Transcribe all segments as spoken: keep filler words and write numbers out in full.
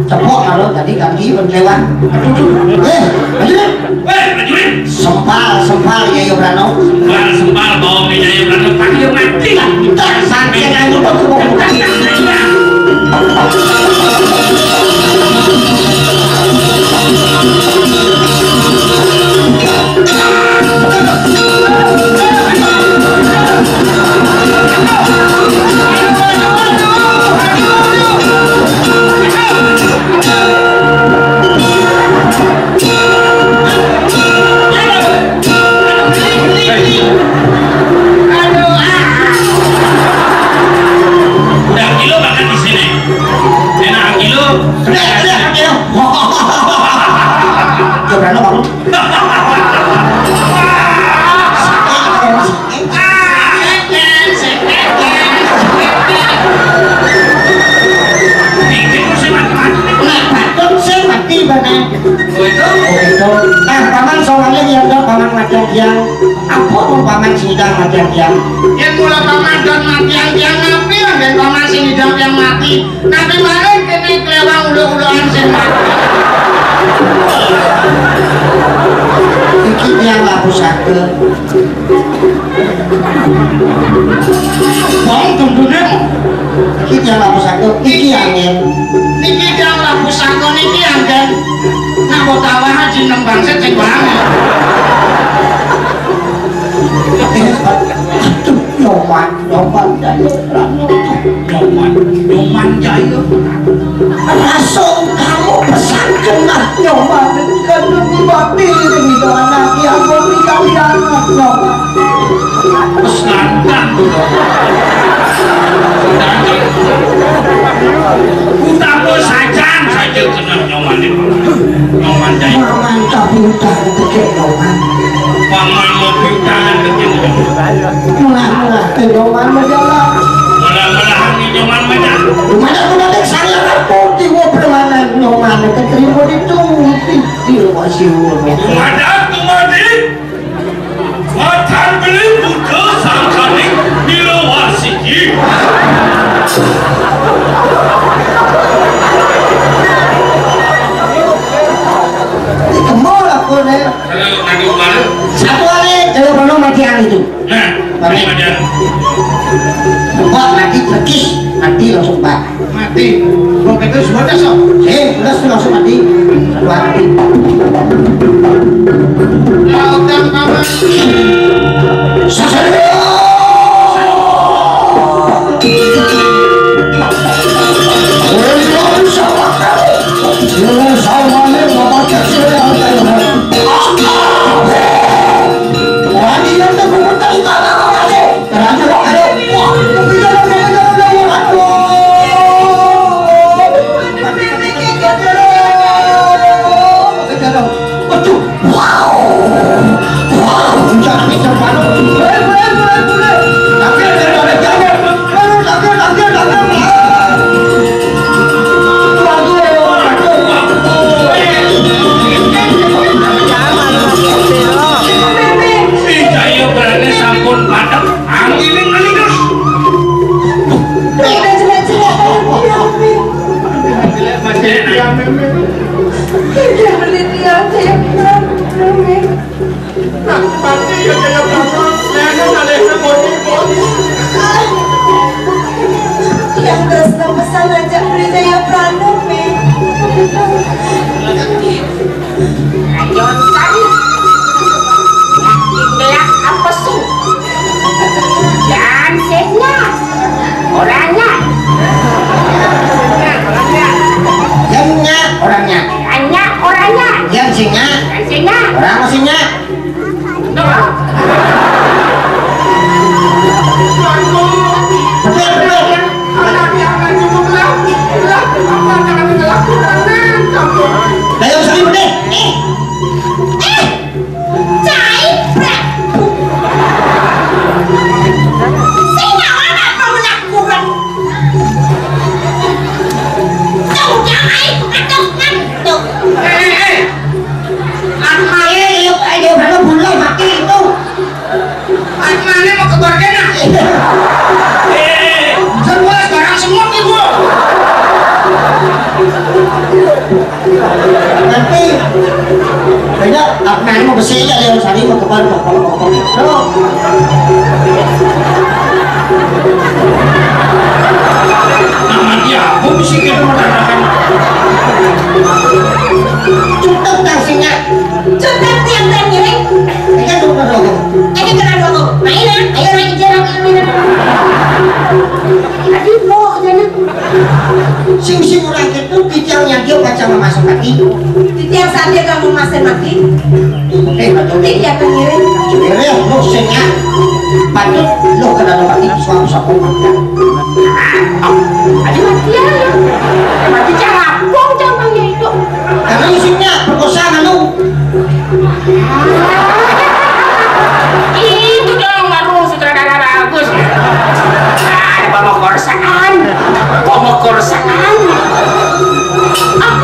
Cepok kalau tadi ganti penjewan. Eh, prajurit. Weh, prajurit. Sempal, sempal, Jaya Brana. Sempal, sempal, bawa ke Jaya Brana. Panggil mati lah. Tak, sampai kamu tuh. Udah kilo makan di sini. Enak kilo. Udah, udah, udah. Jaya Brana bangun. Nah, paman soalnya yang enggak paman mati yang ampun paman sidang mati yang yang mula paman dan mati yang yang ngapi yang paman sidang yang mati. Tapi malah kene klewang ulu-uluan sing mati. Iki yang laku satu. Wong dundune. Iki yang laku satu. Iki angin. Iki yang laku satu niki angin. Nak kok tawah aja nembang sing banget. Aduh, Nyoman. Nyoman Jaya Pranoto. Nyoman, Nyoman Jaya Pranoto. Langsung kamu pesan genah Nyoman, kan mati ning anak yang memberikan anak Nyoman. Wis ngandang. Utama sajan saja genah Nyoman. Nyoman Jaya. Paman kabutan tekek Nyoman. Paman mau pitangan begini. Mulah-mulah teh Nyoman menjalan. Mulah-mulah ini Nyoman menjalan. Rumahnya aku nanti saya pun diwo permanen Nyoman keterima itu. Di rumah si Wul. Rumah aku mati. Matan beli buka sangkaning bila wasiki. Ini kemol aku nih. Kalau ngadu mana? Satu hari, kalau pernah mati hari itu. Nah, mati. Mati. Mbak mati perkis, mati langsung, Mbak. Mati. Mbok itu sudah, sok. Eh, terus langsung mati. Mati. Lautan paman. Sasana. Ih, saya berani sampun padhek. Angin ngelindes. Udah jelek-jelek kayak dia, Min. Udah jelek-jelek kayak dia, Min. Udah beli dia aja yang benar, Min. Nah, pasti ya, Jaya Pranoto. Nenek ada yang mau ikut. Yang terus pesan aja beli Jaya Pranoto, Min. Ayo cari. Gelap apa su? Yang senya. Orangnya. Yang nya orangnya. Hanya orangnya. Yang senya. Yang senya. Orang senya. Betul, betul. Ayo, sini, betul. Eh. Eh. Cai Prabu. Sing naon apa menak kurang? Tuh, damai, aduh, ngantuk. Eh, eh, eh. Asmane, yuk, ayo, mana bulung mati itu. Asmane mau ke Bordena. Eh, semua sekarang semua ibu. Ngerti? Kayaknya, ah, nah, ini mau besi aja, Layun Sari mau kebal, mau kebal, mau kebal. Loh. Nama dia, aku bisi kita mau datangkan. Cukup tangsinya. Cukup tiang-tiang ngiring. Ini kan dulu, dulu. Ini kena dulu. Main, ah. Ayo, naik, jalan, ayo, ayo. Tadi mau, jalan. Sing-sing urang kitu titiang nyadé pacang mamasen mati. Titiang sadé kang mamasen mati. Oké, betul. Titiang ngiring. Ngiring, lu sing ya. Patut lu kena mati suatu satu mati. Aduh, mati ya. Mati carapong, jangan itu. Karena isinya perkosaan lu. Itu dong baru sutradara bagus. Ah, pemerkosaan. Pemerkosaan. Ah.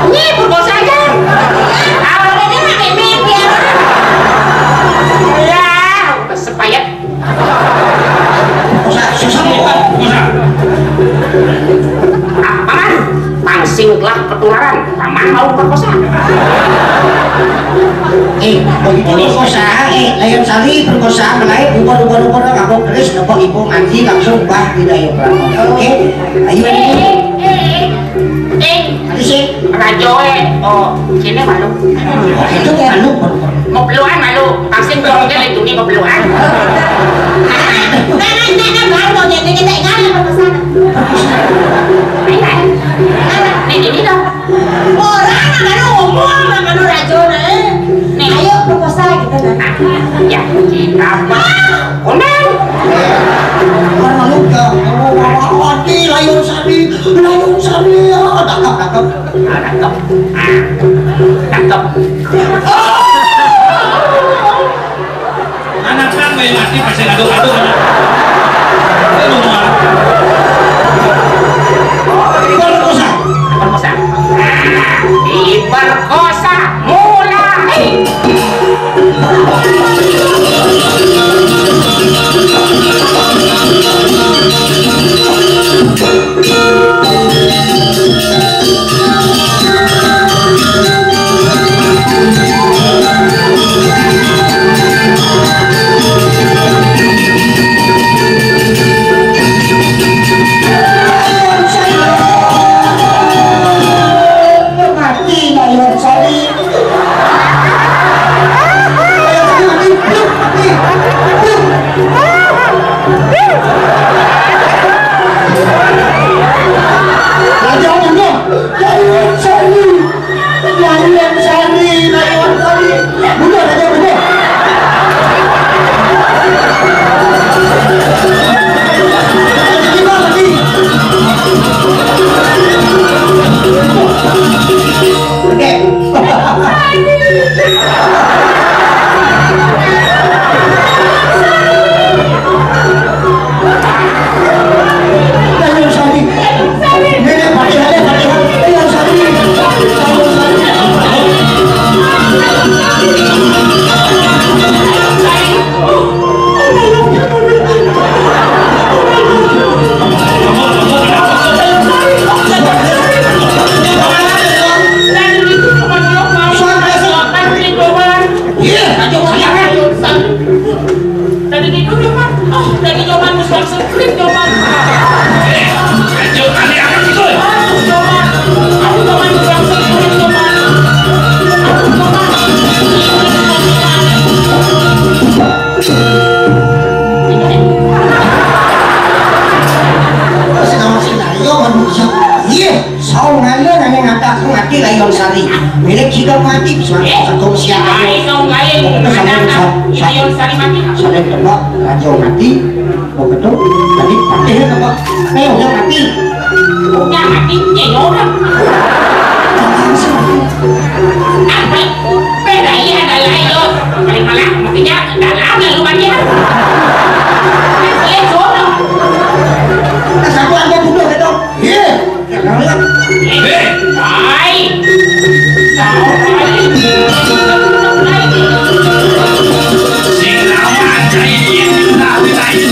Ini perkosaan. Awalnya dia nggak mimpi ya. Ya, sepayat. Susah, susah, susah. Ah, paman, pangsing telah ketularan. Paman mau perkosa. Eh, begitu perkosa, eh, Layun Sari perkosa, mulai ubah, ubah, ubah, ngabok terus, ngabok ibu ngaji langsung bah tidak ya, Pak. Oké, ayo. Eh, eh, eh, eh. Ayo sih. Rajo, eh. Oh, sini malu. Oh, itu malu. Mau peluan malu. Pasti dong dia itu nih mau peluan. Nah, nah, nah, nah, baru mau jadi kita ingat ya perkosa. Ini, ini dong. Orang akan ngomong, akan rajona, eh. Nih. Ayo, perkosa gitu, nah. Ya, apa? Konang. Orang lu gak mau bawa hati, Layun Sari, Layun Sari, ya, tangkap, tangkap. Ah, tangkap. Ah, tangkap. Ah! Anak kan main mati pasti ngaduk-ngaduk. Lu mau apa? Perkosa. Perkosa. Diperkosa mulai. Mati Layun Sari. Layun Sari mati. Pluk, mati. Pluk. Raja mundur. Layun Sari. Layun Sari, Layun Sari. Mundur, Raja, mundur. Mundur lagi. Oké. Layun Sari. Nenek Fatihah, Nenek Fatihah. Layun Sari. Layun Sari. Iya, kacau siapa? Tadi tidur ya, Pak. Oh, tadi coba nulis skrip, coba. Eh, kacau tadi apa itu? Aduh, coba. Aku coba nulis skrip, coba. Aku coba. Terus nama skenario manusia. Iya, saung ngala nanya ngata aku mati Layun Sari. Milik kita mati, suatu satu siang. Ai, saung lain. Terus sama Layun Sari mati. Saling tembak, raja mati. Begitu, tadi patih tembak. Nih, udah mati. Udah mati, ya, ya udah. Apa? Beda iya ada lain, yo. Paling malah, mungkin ya, dalam lalu banyak. Iya, sono. Nah, satu aja bunuh gitu. Iya. Ya, kamu lihat. Eh, hai. Sing lawan, cai, tapi lain.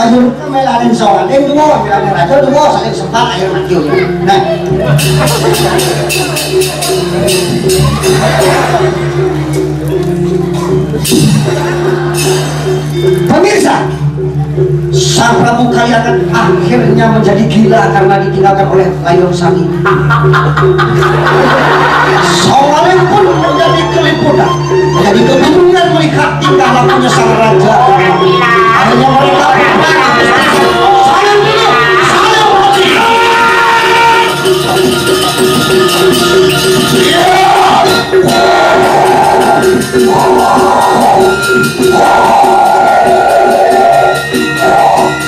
Ayo, kan melanin soal, yang dua, melanin raja dua, saling sempat, akhir mati. Nah, pemirsa, Sang Prabu Kalianget akhirnya menjadi gila karena ditinggalkan oleh Layun Sari. Soalnya pun menjadi keliputan, menjadi kebingungan melihat tingkah lakunya sang raja. Akhirnya mereka saling bunuh, saling mati.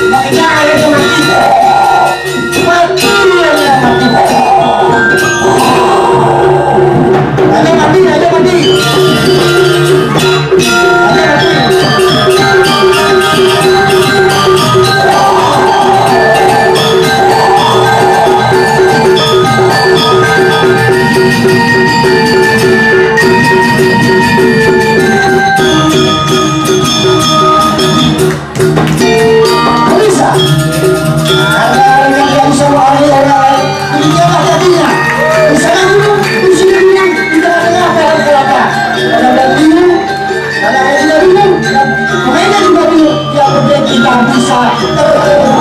Makanya ayo mati. Mati, mati. Ayo mati, ayo mati. Ayo mati. Bisa. Karena mereka tidak bisa menghargai orang lain. Demikianlah jadinya. Di sana dulu, di sini dulu, di tengah-tengah dalam kelapa. Kalau ada bingung, kalau ada juga bingung, dan mereka juga bingung. Yang penting kita bisa terhubung.